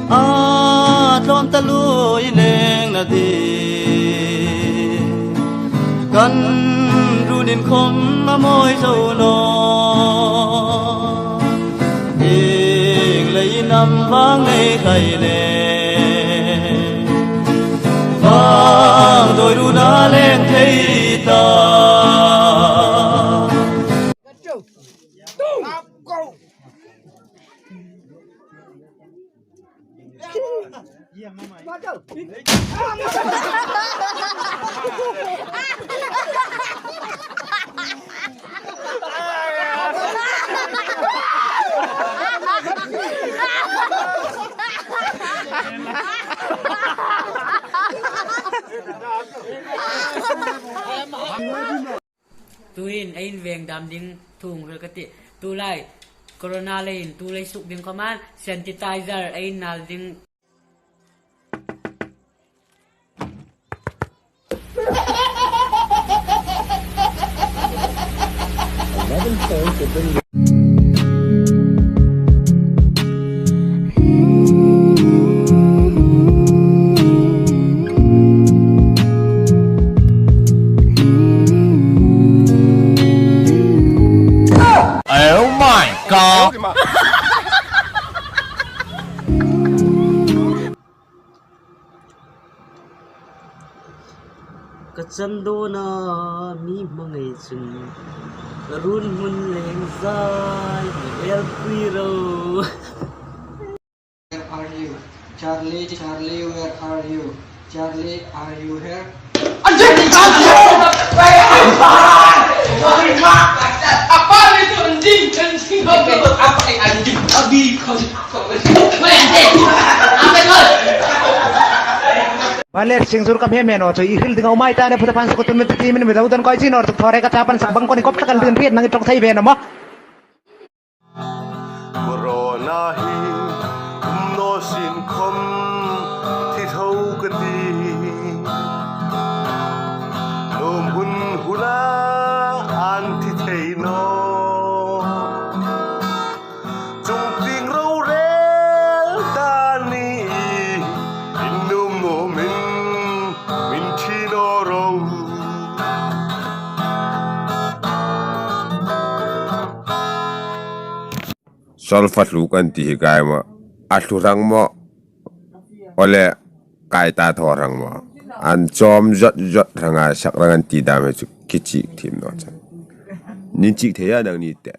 A tlawm ta lui leng na di Kan runin khom a mawi zo lo Ing lei nam vang nei khai le Vang doi run a leng thei ta. Tuhin a in veng dam ding thung ril ka ti. Tu lai corona lei in tu lei suk ding khaman sanitizer a in nal ding. Oh my god! Ka can dawn ah mi hmangei cun ka run hmun leng zai na elpui ro. Where are you? Charlie, Charlie, where are you? Charlie, are you here? Baler sing sur kam he men o choi hil ding umai ta ne phuta pan sukutun mit ti min mi dan koi chin or tuk thore ka chapan sak bang ko ni kop takal din riat nang tok thai ve na mo. Corona hi um no sin khom thi tho ka ti. Lawm hun huna an thi thei no. Chungting rorel ta ni in num no min min thi no ro. Solfa hlu kan ti hi kai maw a hlu rang maw awle kai ta thaw rang maw an cawm zawt zawt ranga sak rang an ti dam hi cu ki cik thim no cang nin cik thei ah nang ni teh.